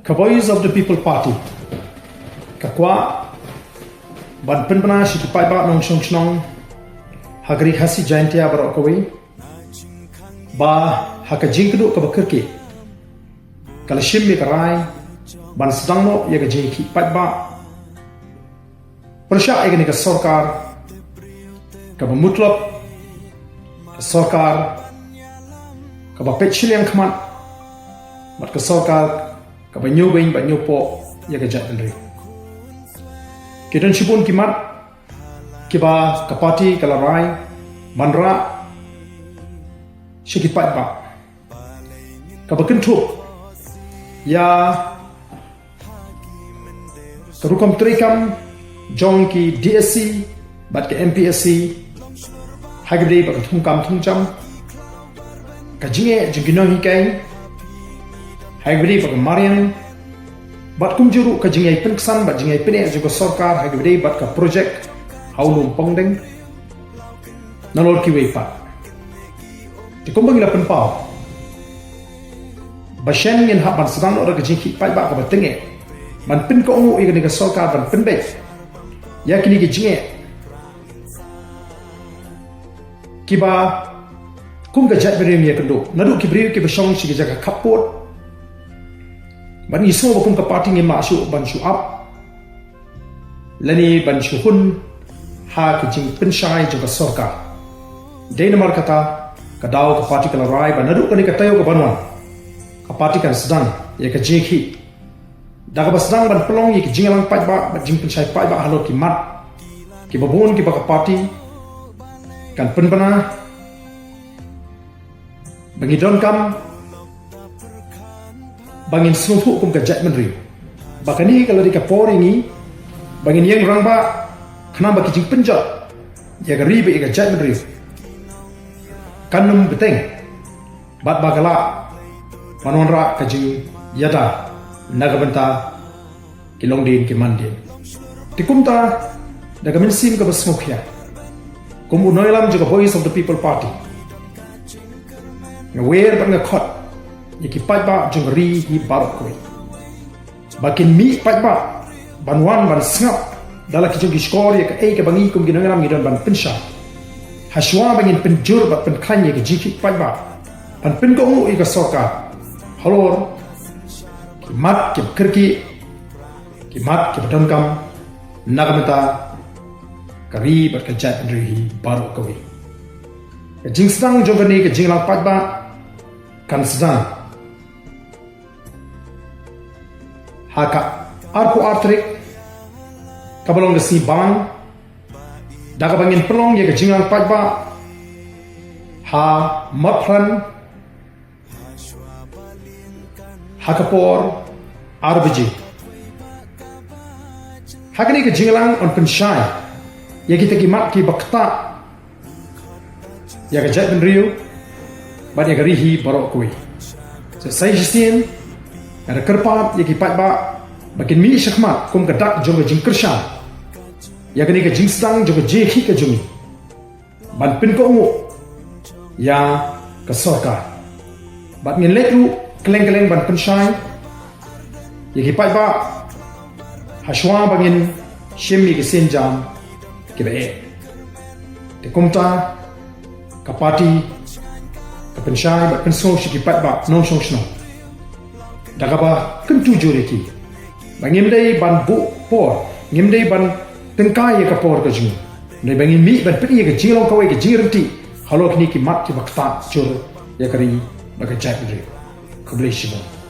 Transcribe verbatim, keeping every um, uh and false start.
Ka Voice of the People Party ka kwah ban pynbna sha ki paidbah nongshong shnong ha ka ri Khasi Jaintia baroh kawei ba ha ka jingkynduh kaba kyrkieh ka la shim ïa ka rai ban sdang noh ïa ka jingïakhih paidbah pyrshah ïa kane ka sorkar kaba mutlop, ka sorkar kaba peit shiliang khmat, bad ka sorkar kaba ñiewbeiñ bad ñiewpoh ïa ka jaitbynriew. Ki don shibun ki mat kiba ka party ka la rai ban rah sha ki paidbah, kaba kynthup ïa ka rukom treikam jong ki DSC bad ka MPSC, ha kaba ïadei bad ka thungkam thungjam, ka jingeh jong ki nonghikai, ha kaba ïadei bad ka mariang, bad kumjuh ruh ka jingïai pynksan bad jingïai pyneh jong ka sorkar ha kaba ïadei bad ka projek ha u lum Pongdeng, nalor kiwei pat. Te kumba ngi la pynpaw, ba shen ngin hap ban sdang noh da ka jingïakhih paidbah kaba tyngeh ban pynkohnguh ïa kane ka sorkar ban pynbeit ïa kine ki jingeh kiba kum ka jaitbynriew ngi ïakynduh, naduh ki briew kiba shong sha ki jaka khappud. Bad ngi sngew ba kum ka party ngim lah shuh ban shu ap lane ban shu hun ha ki jingpynshai jong ka sorkar. Dei namar kata ka daw ka party ka la rai ba naduh kane ka taïew kaban wan, ka party kan sdang ïa ka jingïakhih da kaba sdang ban pynlong ïa ki jingïalang paidbah bad jingpynshai paidbah halor ki mat kiba bun kiba ka party kan pynbna, ba ngi donkam, ba ngin sngewthuh kum ka jaitbynriew ba kane ka la dei ka por ïa ngi ba ngin ïeng rangbah, khnang ba ki jingpynjot ïa ka ri bad ïa ka jaitbynriew kan ym bteng, bad ba ka lah ban wanrah ka jingïada na ka bynta ki longdien ki mandien. Te kumta, da ka mynsiem kaba sngewkhia, kum u nongïalam jong ka Voice of the People Party, nga wer bad nga khot ïa ki paidbah jong ka ri hi baroh kawei ba kin mih paidbah ban wan ban sngap da la ki jong ki shkor ïa kaei kaba ngi kum ki nongïalam ngi don ban pynshai, ha shuwa ba ngin pynjur bad pynkhlaiñ ïa ka jingïakhih paidbah ban pynkohnguh ïa ka sorkar halor ki mat kiba kyrkieh, ki mat kiba donkam na ka bynta ka ri bad ka jaitbynriew hi baroh kawei. Ka jingsdang jong kane ka jingïalang paidbah kan sdang ha ka arphew ar tarik, kaba long ka sngi Balang, da kaba ngin pynlong ïa ka jingïalang paidbah ha Motphran ha ka por ar baje. Ha kane ka jingïalang yn pynshai ïa kita ki mat kiba ktah ïa ka jaitbynriew bad ïa ka ri hi baroh kawei. Sa sa shisien, nga da kyrpad ïa ki paidbah ba kin mih shakhmat kum ka dak jong ka jingkyrshan ïa kane ka jingsdang jong ka jingïakhih ka jong ngi ban pynkohnguh ïa ka sorkar. Bad ngin leit ruh kylleng kylleng ban pynshai ïa ki paidbah ha shuwa ba ngin shim ïa ki sienjam kiba eh. Te kumta ka party ka pynshai bad pynsngew sha ki paidbah nongshong shnong da kaba kyntu jur ïa ki ba ngim dei ban buh por, ngim dei ban tyngkai ïa ka por ka jong ngi, hynrei ba ngin mih ban pyni ïa ka jinglong kawei ka jingryntih halor kine ki mat kiba ktah jur ïa ka ri bad ka jaitbynriew. Khublei shibun.